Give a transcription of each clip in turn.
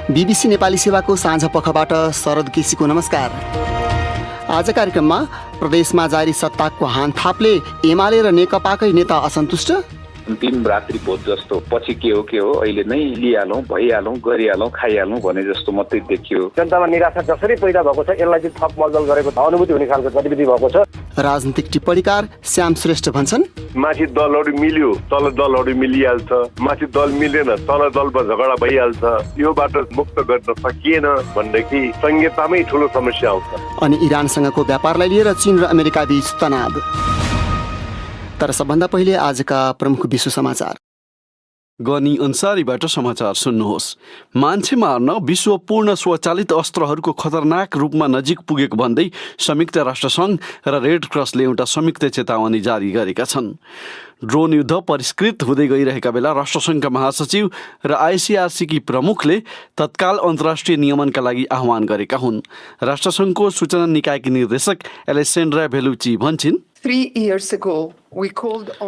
BBC Nepali सेवाको साँझ पखबाट शरद केसीको नमस्कार। आज कार्यक्रममा प्रदेशमा जारी सत्ताको हानथापले एमाले र नेकपाकै नेता असन्तुष्ट, अन्तिम रात्रि भोज जस्तो पछि के हो अहिले नै लिइहालौँ, भइहालौँ, गरिहालौँ, खाइहालौँ भने जस्तो मात्रै देखियो। जनतामा निराशा जसरी पैदा भएको छ यसलाई चाहिँ थप मलदल गरेको अनुभूति हुने खालको गतिविधि भएको छ। राजनीतिक टिप्पणीकार श्याम श्रेष्ठ भन्छन्, माथि दलहरू मिल्यो तल दलहरू मिलिहाल्छ, माथि दल मिलेन तल दलमा झगडा भइहाल्छ, योबाट मुक्त गर्न सकिएन भनेदेखि संहितामै ठुलो समस्या आउँछ। अनि इरानसँगको व्यापारलाई लिएर चीन र अमेरिका बीच तनाव। तर सबभन्दा पहिले आजका प्रमुख विश्व समाचार। गनी अन्सारीबाट समाचार सुन्नुहोस्। मान्छे मार्न विश्व पूर्ण स्वचालित अस्त्रहरूको खतरनाक रूपमा नजिक पुगेको भन्दै संयुक्त राष्ट्रसङ्घ र रेड क्रसले एउटा संयुक्त चेतावनी जारी गरेका छन्। ड्रोन युद्ध परिष्कृत हुँदै गइरहेका बेला राष्ट्रसङ्घका महासचिव र आइसिआरसीकी प्रमुखले तत्काल अन्तर्राष्ट्रिय नियमनका लागि आह्वान गरेका हुन्। राष्ट्रसङ्घको सूचना निकायकी निर्देशक एलेसेन्ड्रा भेलुची भन्छिन्,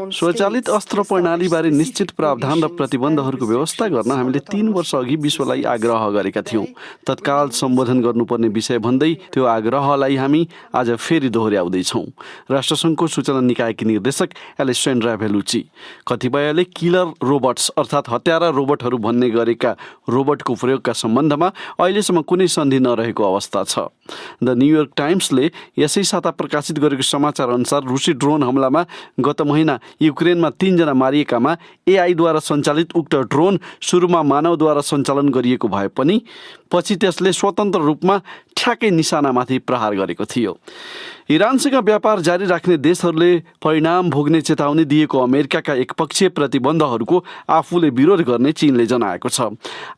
स्वचालित अस्त्र प्रणालीबारे निश्चित प्रावधान र प्रतिबन्धहरूको व्यवस्था गर्न हामीले 3 वर्ष अघि विश्वलाई आग्रह गरेका थियौँ। तत्काल सम्बोधन गर्नुपर्ने विषय भन्दै त्यो आग्रहलाई हामी आज फेरि दोहोर्याउँदैछौँ। राष्ट्रसङ्घको सूचना निकायकी निर्देशक एलेसेन्ड्रा भेलुची। कतिपयले किलर रोबोट्स अर्थात् हत्यारा रोबोटहरू भन्ने गरेका रोबोटको प्रयोगका सम्बन्धमा अहिलेसम्म कुनै सन्धि नरहेको अवस्था छ। द न्युयोर्क टाइम्सले यसै साता प्रकाशित गरेको समाचार अनुसार रुसी ड्रोन हमलामा गत महिना युक्रेनमा 3 जना मारिएकामा एआईद्वारा सञ्चालित उक्त ड्रोन सुरुमा मानवद्वारा सञ्चालन गरिएको भए पनि पछि त्यसले स्वतन्त्र रूपमा ठ्याक्कै निशानामाथि प्रहार गरेको थियो। इरानसँग व्यापार जारी राख्ने देशहरूले परिणाम भोग्ने चेतावनी दिएको अमेरिकाका एकपक्षीय प्रतिबन्धहरूको आफूले विरोध गर्ने चीनले जनाएको छ।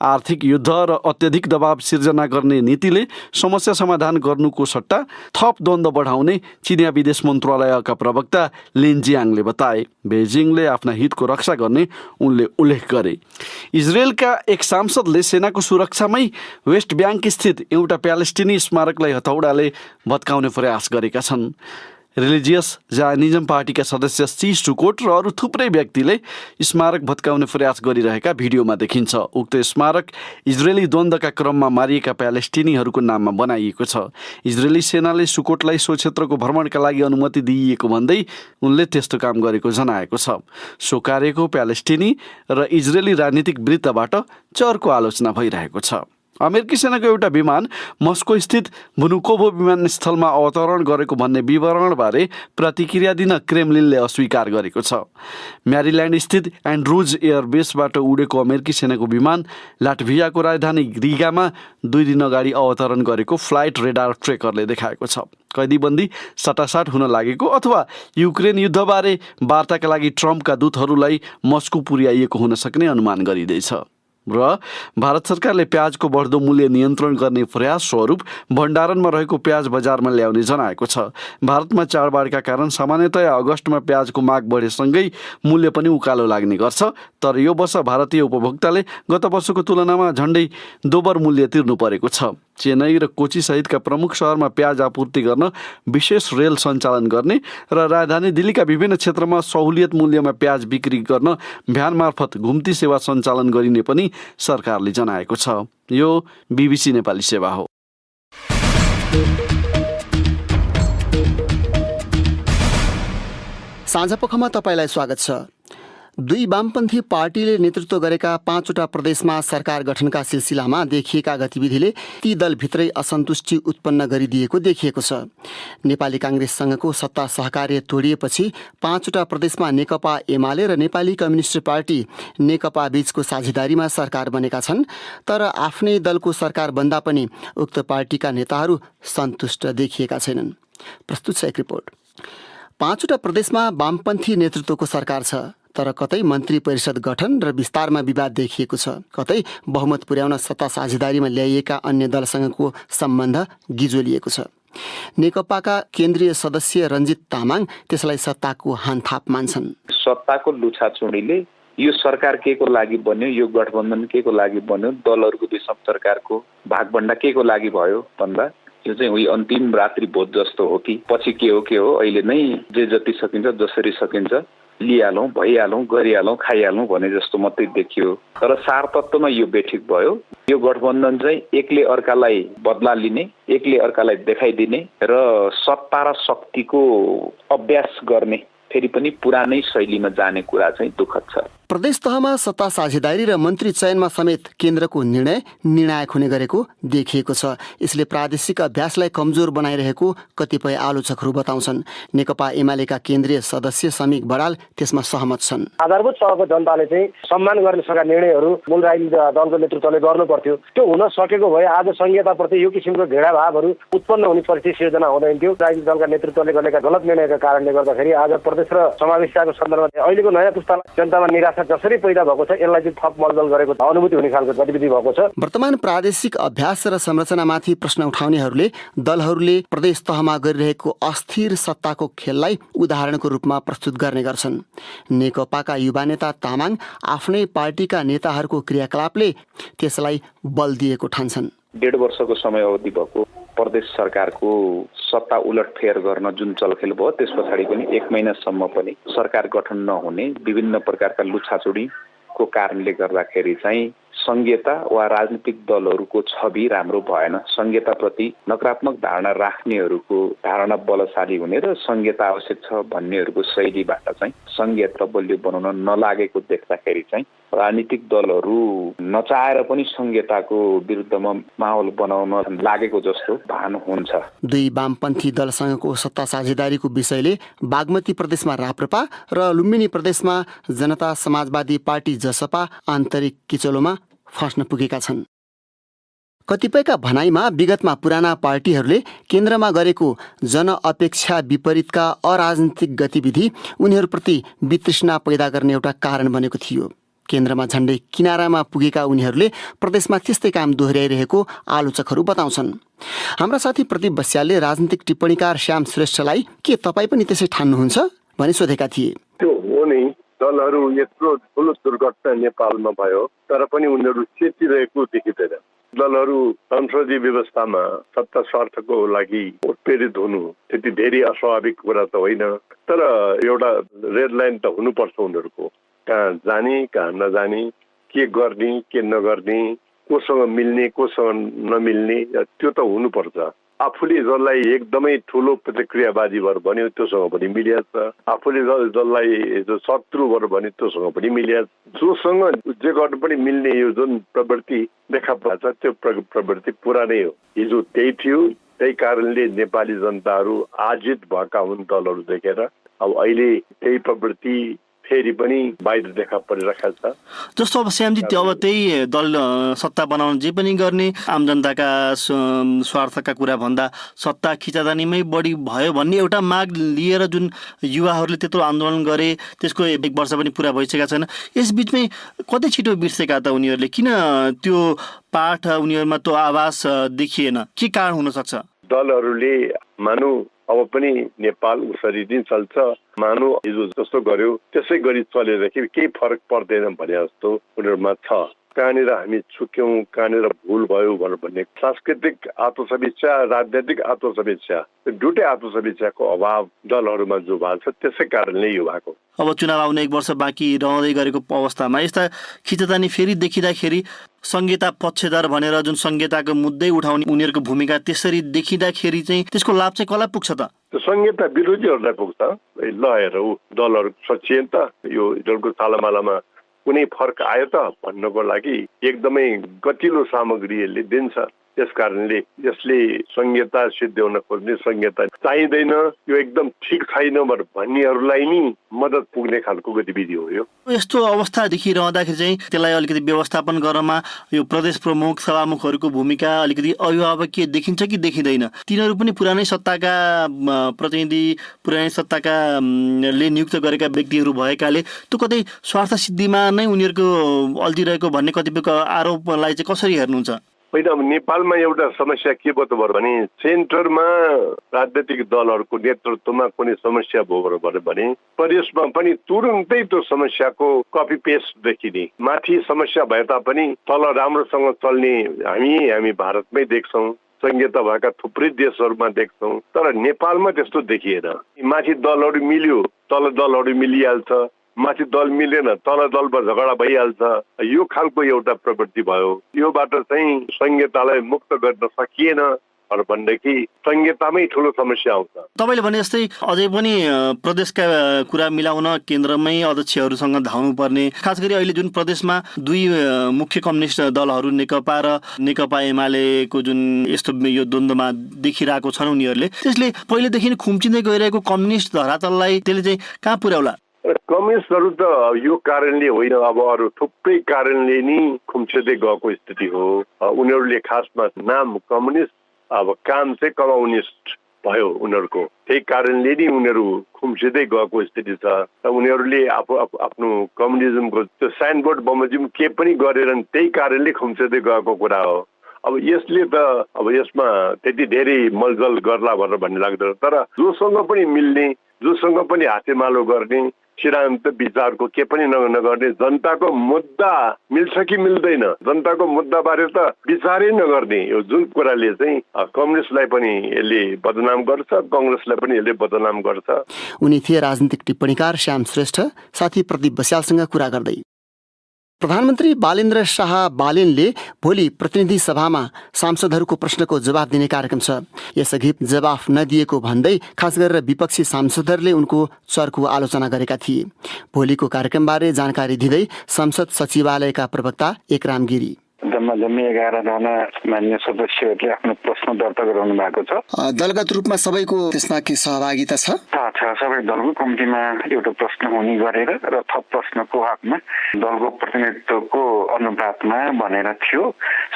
आर्थिक युद्ध र अत्यधिक दबाव सिर्जना गर्ने नीतिले समस्या समाधान गर्नुको सट्टा थप द्वन्द्व बढाउने चिनिया विदेश मन्त्रालयका प्रवक्ता लिन जियाङले बताए। बेजिङले आफ्ना हितको रक्षा गर्ने उनले उल्लेख गरे। इजरायलका एक सांसदले सेनाको सुरक्षामै वेस्ट ब्याङ्क स्थित एउटा प्यालेस्टिनी स्मारकलाई हथौडाले भत्काउने प्रयास गरेका छन्। रिलिजियस जायनिजम पार्टीका सदस्य सी सुकोट र अरू थुप्रै व्यक्तिले स्मारक भत्काउने प्रयास गरिरहेका भिडियोमा देखिन्छ। उक्त स्मारक इजरायली द्वन्द्वका क्रममा मारिएका प्यालेस्टिनीहरूको नाममा बनाइएको छ। इजरायली सेनाले सुकोटलाई सो क्षेत्रको भ्रमणका लागि अनुमति दिइएको भन्दै उनले त्यस्तो काम गरेको जनाएको छ। सो कार्यको प्यालेस्टिनी र इजरायली राजनीतिक वृत्तबाट चर्को आलोचना भइरहेको छ। अमेरिकी सेनाको एउटा विमान मस्को स्थित भुनुकोभो विमानस्थलमा अवतरण गरेको भन्ने विवरणबारे प्रतिक्रिया दिन क्रेमलिनले अस्वीकार गरेको छ। म्यारिल्यान्ड स्थित एन्ड्रुज एयरबेसबाट उडेको अमेरिकी सेनाको विमान लाटभियाको राजधानी रिगामा 2 दिन अगाडि अवतरण गरेको फ्लाइट रेडार ट्रेकरले देखाएको छ। कैदीबन्दी सटासाट हुन लागेको अथवा युक्रेन युद्धबारे वार्ताका लागि ट्रम्पका दूतहरूलाई मस्को पुर्याइएको हुन सक्ने अनुमान गरिँदैछ। र भारत सरकारले प्याजको बढ्दो मूल्य नियन्त्रण गर्ने प्रयास स्वरूप भण्डारणमा रहेको प्याज बजारमा ल्याउने जनाएको छ। भारतमा चाडबाडका कारण सामान्यतया अगस्तमा प्याजको माग बढेसँगै मूल्य पनि उकालो लाग्ने गर्छ। तर यो वर्ष भारतीय उपभोक्ताले गत वर्षको तुलनामा झन्डै दोब्बर मूल्य तिर्नु परेको छ। चेन्नई र कोची सहितका प्रमुख शहरमा प्याज आपूर्ति गर्न विशेष रेल सञ्चालन गर्ने र राजधानी दिल्लीका विभिन्न क्षेत्रमा सहुलियत मूल्यमा प्याज बिक्री गर्न भ्यान मार्फत घुम्ती सेवा सञ्चालन गरिने पनि सरकारले जनाएको छ। यो बीबीसी नेपाली सेवा हो। साँझपखमा तपाईँलाई स्वागत छ। 2 वामपन्थी पार्टीले नेतृत्व गरेका 5वटा प्रदेशमा सरकार गठनका सिलसिलामा देखिएका गतिविधिले ती दलभित्रै असन्तुष्टि उत्पन्न गरिदिएको देखिएको छ। नेपाली काङ्ग्रेससँगको सत्ता सहकार्य तोडिएपछि 5वटा प्रदेशमा नेकपा एमाले र नेपाली कम्युनिस्ट पार्टी नेकपा बीचको साझेदारीमा सरकार बनेका छन्। तर आफ्नै दलको सरकार बन्दा पनि उक्त पार्टीका नेताहरू सन्तुष्ट देखिएका छैनन्। प्रस्तुत छ एक रिपोर्ट। 5वटा प्रदेशमा वामपन्थी नेतृत्वको सरकार छ, तर कतै मन्त्री परिषद गठन र विस्तारमा विवाद देखिएको छ, कतै बहुमत पुर्याउन सत्ता साझेदारीमा ल्याइएका अन्य दलसँगको सम्बन्ध गिजोलिएको छ। नेकपाका केन्द्रीय सदस्य रञ्जित तामाङ त्यसलाई सत्ताको हानथाप मान्छन्। सत्ताको लुछाचुँडीले यो सरकार के को लागि बन्यो, यो गठबन्धन के को लागि बन्यो, दलहरूको बीचमा सरकारको भागभण्डा के को लागि भयो भन्दा यो चाहिँ उही अन्तिम रात्रि भोज जस्तो हो कि पछि के हो अहिले नै जे जति सकिन्छ जसरी सकिन्छ लिइहालौँ, भइहालौँ, गरिहालौँ, खाइहालौँ भने जस्तो मात्रै देखियो। तर सार तत्त्वमा यो बेठिक भयो। यो गठबन्धन चाहिँ एकले अर्कालाई बदला लिने, एकले अर्कालाई देखाइदिने र सत्ता र शक्तिको अभ्यास गर्ने, फेरि पनि पुरानै शैलीमा जाने कुरा चाहिँ दुःखद छ। प्रदेश तहमा सत्ता साझेदारी र मन्त्री चयनमा समेत केन्द्रको निर्णय निर्णायक हुने गरेको देखिएको छ। यसले प्रादेशिक अभ्यासलाई कमजोर बनाइरहेको कतिपय आलोचकहरू बताउँछन्। नेकपा एमालेका केन्द्रीय सदस्य समीक बडाल त्यसमा सहमत छन्। आधारभूत तहको जनताले चाहिँ सम्मान गर्ने सका निर्णयहरू मूल राजनीतिक दलको नेतृत्वले गर्नु पर्थ्यो। त्यो हुन सकेको भए आज संहिताप्रति यो किसिमको घृणाभावहरू उत्पन्न हुने परिस्थिति सिर्जना हुँदैन थियो। राजनीतिक दलका नेतृत्वले गरेका गलत निर्णयका कारणले गर्दाखेरि आज प्रदेश र समावेशताको सन्दर्भमा अहिलेको नयाँ पुस्तालाई जनतामा निराशा जसरी पैदा भएको छ, यसलाई चाहिँ थप मलदल गरेको अनुभूति हुने खालको गतिविधि भएको छ। वर्तमान प्रादेशिक अभ्यास र संरचनामाथि प्रश्न उठाउनेहरूले दलहरूले प्रदेश तहमा गरिरहेको अस्थिर सत्ताको खेललाई उदाहरणको रूपमा प्रस्तुत गर्ने गर्छन्। नेकपाका युवा नेता तामाङ आफ्नै पार्टीका नेताहरूको क्रियाकलापले त्यसलाई बल दिएको ठान्छन्। 1.5 वर्षको समय अवधि भएको प्रदेश सरकारको सत्ता उलटफेर गर्न जुन चलखेल भयो, त्यस पछाडि पनि 1 महिनासम्म पनि सरकार गठन नहुने विभिन्न प्रकारका लुछाचुडीको कारणले गर्दाखेरि चाहिँ संघीयता वा राजनीतिक दलहरूको छवि राम्रो भएन। संघीयताप्रति नकारात्मक धारणा राख्नेहरूको धारणा बलशाली हुने र संघीयता आवश्यक छ भन्नेहरूको शैलीबाट चाहिँ संघीयता बलियो बनाउन नलागेको देख्दाखेरि चाहिँ राजनीतिक दलहरू नचाहेर पनि संघीयताको विरुद्धमा माहौल बनाउन लागेको जस्तो भान हुन्छ। दुई वामपन्थी दलसँगको सत्ता साझेदारीको विषयले बागमती प्रदेशमा राप्रपा र लुम्बिनी प्रदेशमा जनता समाजवादी पार्टी जसपा आन्तरिक किचलोमा फस्न पुगेका छन्। कतिपयका भनाइमा विगतमा पुराना पार्टीहरूले केन्द्रमा गरेको जनअपेक्षा विपरीतका अराजनीतिक गतिविधि उनीहरूप्रति वितृष्णा पैदा गर्ने एउटा कारण बनेको थियो। केन्द्रमा झण्डै किनारामा पुगेका उनीहरूले प्रदेशमा त्यस्तै काम दोहोर्याइरहेको आलोचकहरू बताउँछन्। हाम्रा साथी प्रदीप बस्यालले राजनीतिक टिप्पणीकार श्याम श्रेष्ठलाई के तपाईँ पनि त्यसै ठान्नुहुन्छ भनी सोधेका थिए। त्यो हो नै, दलहरू यत्रो ठुलो दुर्घटना नेपालमा भयो तर पनि उनीहरू चेतिरहेको देखिँदैन। दलहरू संसदीय व्यवस्थामा सत्ता स्वार्थको लागि उत्प्रेरित हुनु त्यति धेरै अस्वाभाविक कुरा त होइन, तर एउटा रेड लाइन त हुनुपर्छ उनीहरूको। कहाँ जाने, कहाँ नजाने, के गर्ने, के नगर्ने, कोसँग मिल्ने, कोसँग नमिल्ने, त्यो त हुनुपर्छ। आफूले जसलाई एकदमै ठुलो प्रतिक्रियावादी भएर भन्यो त्योसँग पनि मिलिहाल्छ, आफूले जसलाई शत्रु भएर भन्यो त्योसँग पनि मिलिहाल्छ। जोसँग जे गर्नु पनि मिल्ने यो जुन प्रवृत्ति देखा पर्छ त्यो प्रवृत्ति पुरानै हो। हिजो त्यही थियो, त्यही कारणले नेपाली जनताहरू आजित भएका हुन् दलहरू देखेर। अब अहिले त्यही प्रवृत्ति फेरि पनि बाहिर देखा परिरहेको छ। जस्तो अब श्यामजी अब त्यही दल सत्ता बनाउन जे पनि गर्ने, आम जनताका स्वार्थका कुरा भन्दा सत्ता खिचातानीमै बढी भयो भन्ने एउटा माग लिएर जुन युवाहरूले त्यत्रो आन्दोलन गरे त्यसको 1 वर्ष पनि पुरा भइसकेका छैन। यसबीचमै कति छिटो बिर्सेका त उनीहरूले? किन त्यो पाठ उनीहरूमा त्यो आवाज देखिएन? के कारण हुन सक्छ? दलहरूले मानु अब पनि नेपाल उसरी नै चल्छ, मानु हिजो जस्तो गर्यो त्यसै गरी चलेदेखि केही फरक पर्दैन भने जस्तो उनीहरूमा छ। कहाँनिर हामी चुक्यौँ, कहाँनिर भुल भयो भन्ने सांस्कृतिक आत्मसमीक्षा, राजनैतिक आत्मसमीक्षा, दुटै आत्मसमीक्षाको अभाव दलहरूमा जो भएको छ त्यसै कारणले यो भएको। अब चुनाव आउने 1 वर्ष बाँकी रहँदै गरेको अवस्थामा यस्ता खिचतानी फेरि देखिँदाखेरि संहिता पक्षधर भनेर जुन संहिताको मुद्दै उठाउने उनीहरूको भूमिका त्यसरी देखिँदाखेरि चाहिँ त्यसको लाभ चाहिँ कसलाई पुग्छ त? संहिता विरोधीहरूलाई पुग्छ। ल हेरौ दलहरू सचिएन त, यो दलको तालामालामा कुनै फरक आयो त भन्नको लागि एकदमै गतिलो सामग्रीहरूले दिन्छ। त्यस कारणले यसले संहिता सिद्ध्याउन खोज्ने, संहिता चाहिँदैन, यो एकदम ठिक छैन भन्नेहरूलाई नि मद्दत पुग्ने खालको गतिविधि हो यो। यस्तो अवस्था देखिरहँदाखेरि चाहिँ त्यसलाई अलिकति व्यवस्थापन गर्नमा यो प्रदेश प्रमुख सभामुखहरूको भूमिका अलिकति अभिभावकीय देखिन्छ कि देखिँदैन? तिनीहरू पनि पुरानै सत्ताका प्रतिनिधि, पुरानै सत्ताका ले नियुक्त गरेका व्यक्तिहरू भएकाले त्यो कतै स्वार्थ सिद्धिमा नै उनीहरूको अल्झिरहेको भन्ने कतिपयको आरोपलाई चाहिँ कसरी हेर्नुहुन्छ? होइन, अब नेपालमा एउटा समस्या के भयो भने सेन्टरमा राजनैतिक दलहरूको नेतृत्वमा कुनै समस्या भयो भने प्रदेशमा पनि तुरुन्तै त्यो समस्याको कपी पेस्ट देखिने। माथि समस्या भए तापनि तल राम्रोसँग चल्ने हामी भारतमै देख्छौँ। संहिता भएका थुप्रै देशहरूमा देख्छौँ, तर नेपालमा त्यस्तो देखिएन। माथि दलहरू मिल्यो, तल दलहरू मिलिहाल्छ, माथि दल मिलेन, तल दलमा झगडा भइहाल्छ। यो खालको एउटा प्रवृत्ति भयो। योबाट चाहिँ संहितालाई मुक्त गर्न सकिएन भनेदेखि संहितामै ठुलो समस्या आउँछ। तपाईँले भने जस्तै अझै पनि प्रदेशका कुरा मिलाउन केन्द्रमै अध्यक्षहरूसँग धाउनु पर्ने, खास गरी अहिले जुन प्रदेशमा दुई मुख्य कम्युनिस्ट दलहरू नेकपा र नेकपा एमालेको जुन यस्तो यो द्वन्द्वमा देखिरहेको छन् उनीहरूले, त्यसले पहिलेदेखि खुम्चिँदै गइरहेको कम्युनिस्ट धरातललाई त्यसले चाहिँ कहाँ पुर्याउला? कम्युनिस्टहरू त यो कारणले होइन, अब अरू थुप्रै कारणले नि खुम्चिँदै गएको स्थिति हो। उनीहरूले खासमा नाम कम्युनिस्ट, अब काम चाहिँ कम्युनिस्ट भयो उनीहरूको। त्यही कारणले नि उनीहरू खुम्चिँदै गएको स्थिति छ। उनीहरूले आफ्नो कम्युनिजमको त्यो साइनबोर्ड बमोजिम के पनि गरेरन्, त्यही कारणले खुम्चिँदै गएको कुरा हो। अब यसले त अब यसमा त्यति धेरै मलजल गर्ला भनेर भन्ने लाग्दैन, तर जोसँग पनि मिल्ने, जोसँग पनि हातेमालो गर्ने, सिद्धान्त विचारको के पनि नगर्ने, जनताको मुद्दा मिल्छ कि मिल्दैन, जनताको मुद्दाबारे त विचारै नगर्ने, यो जुन कुराले चाहिँ कम्युनिस्टलाई पनि यसले बदनाम गर्छ, कङ्ग्रेसलाई पनि यसले बदनाम गर्छ। उनी थिए राजनीतिक टिप्पणीकार श्याम श्रेष्ठ। साथी प्रदीप बस्यालसँग कुरा गर्दै प्रधानमन्त्री बालेन्द्र शाह बालेनले भोलि प्रतिनिधि सभामा सांसदहरूको प्रश्नको जवाफ दिने कार्यक्रम छ। यसअघि जवाफ नदिएको भन्दै खास गरेर विपक्षी सांसदहरूले उनको चर्को आलोचना गरेका थिए। भोलिको कार्यक्रमबारे जानकारी दिँदै संसद सचिवालयका प्रवक्ता एकराम गिरी, जम्मै 11 जना मान्य सदस्यहरूले आफ्नो प्रश्न दर्ता गराउनु भएको छ। दलगत रूपमा सबैको त्यसमा के सहभागिता छ? सबै दलको कम्तीमा एउटा प्रश्न हुने गरेर र थप प्रश्नको हकमा दलको प्रतिनिधित्वको अनुपातमा भनेर थियो।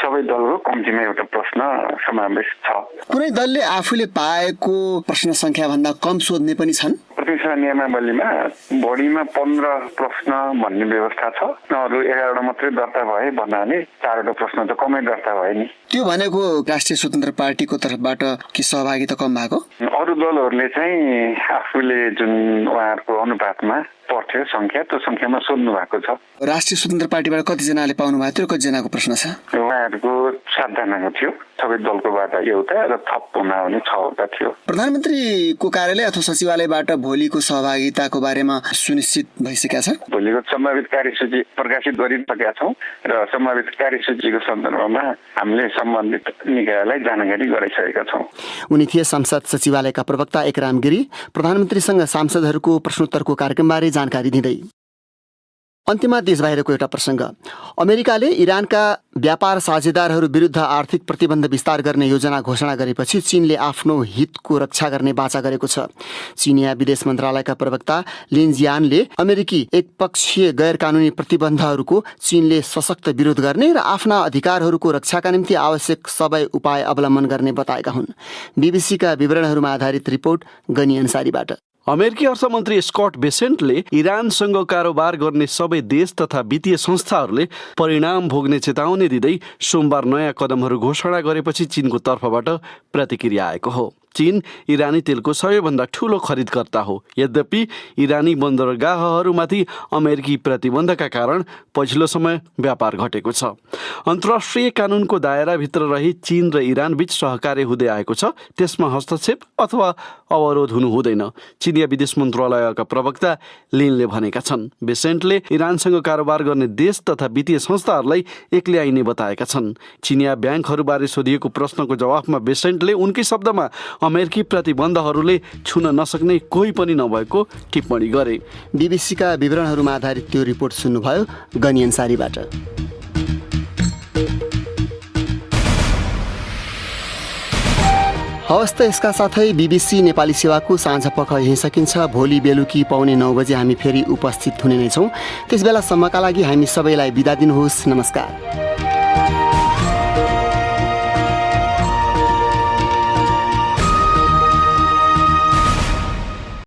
सबै दलको कम्तीमा एउटा प्रश्न समावेश छ। कुनै दलले आफूले पाएको प्रश्न संख्या भन्दा कम सोध्ने पनि छन्। प्रतिनिधि नियमावलीमा बढीमा 15 प्रश्न भन्ने व्यवस्था छ। अरू 11 मात्रै दर्ता भए भन्नाले 4वटा प्रश्न त कमै दर्ता भयो नि। त्यो भनेको राष्ट्रिय स्वतन्त्र पार्टीको तर्फबाट के सहभागिता कम भएको? अरू दलहरूले चाहिँ आफूले जुन उहाँहरूको अनुपातमा पर्थ्यो संख्या, त्यो संख्यामा सोध्नु भएको छ। राष्ट्रिय स्वतन्त्र पार्टीबाट कतिजनाले पाउनु भएको थियो र कतिजनाको प्रश्न छ? उहाँहरूको 7 जनाको थियो। सबै दलकोबाट एउटा र थप हुन आउने 6वटा थियो। प्रधानमन्त्रीको कार्यालय अथवा सचिवालयबाट भोलिको सहभागिताको बारेमा सुनिश्चित भइसकेका छ? भोलिको सम्भावित कार्यसूची प्रकाशित गरिसकेका छौँ र सम्भावित कार्यसूचीको सन्दर्भमा हामीले सम्बन्धित निकायलाई जानकारी गराइसकेका छौँ। उनी थिए संसद सचिवालयका प्रवक्ता एकराम गिरी, प्रधानमन्त्रीसँग सांसदहरूको प्रश्नोत्तरको कार्यक्रमबारे जानकारी दिँदै। अन्त्यमा देश बाहिरको एउटा प्रसङ्ग। अमेरिकाले इरानका व्यापार साझेदारहरू विरुद्ध आर्थिक प्रतिबन्ध विस्तार गर्ने योजना घोषणा गरेपछि चीनले आफ्नो हितको रक्षा गर्ने बाचा गरेको छ। चीनिया विदेश मन्त्रालयका प्रवक्ता लिन जियानले अमेरिकी एकपक्षीय गैर कानुनी प्रतिबन्धहरूको चीनले सशक्त विरोध गर्ने र आफ्ना अधिकारहरूको रक्षाका निम्ति आवश्यक सबै उपाय अवलम्बन गर्ने बताएका हुन्। बीबीसीका विवरणहरूमा आधारित रिपोर्ट गनी अन्सारीबाट। अमेरिकी अर्थमन्त्री स्कट बेसेन्टले इरानसँग कारोबार गर्ने सबै देश तथा वित्तीय संस्थाहरूले परिणाम भोग्ने चेतावनी दिँदै सोमबार नयाँ कदमहरू घोषणा गरेपछि चीनको तर्फबाट प्रतिक्रिया आएको हो। चीन इरानी तेलको सबैभन्दा ठूलो खरिदकर्ता हो। यद्यपि इरानी बन्दरगाहहरूमाथि अमेरिकी प्रतिबन्धका कारण पछिल्लो समय व्यापार घटेको छ। अन्तर्राष्ट्रिय कानुनको दायराभित्र रही चीन र इरान बीच सहकार्य हुँदै आएको छ। त्यसमा हस्तक्षेप अथवा अवरोध हुनु हुँदैन, चीनिया विदेश मन्त्रालयका प्रवक्ता लिनले भनेका छन्। बेसेन्टले इरानसँग कारोबार गर्ने देश तथा वित्तीय संस्थाहरूलाई एक्ल्याइने बताएका छन्। चीनिया ब्याङ्कहरूबारे सोधिएको प्रश्नको जवाफमा बेसेन्टले उनकै शब्दमा अमेरिकी प्रतिबन्धहरूले छुन नसक्ने कोही पनि नभएको टिप्पणी गरे। बीबीसीका विवरणहरूमा आधारित त्यो रिपोर्ट सुन्नुभयो गनी अन्सारीबाट। हवस् त यसका साथै बीबीसी नेपाली सेवाको साँझ पख यहीँ सकिन्छ। भोलि बेलुकी 9:15 बजे हामी फेरि उपस्थित हुने नै छौँ। त्यसबेलासम्मका लागि हामी सबैलाई बिदा दिनुहोस्। नमस्कार।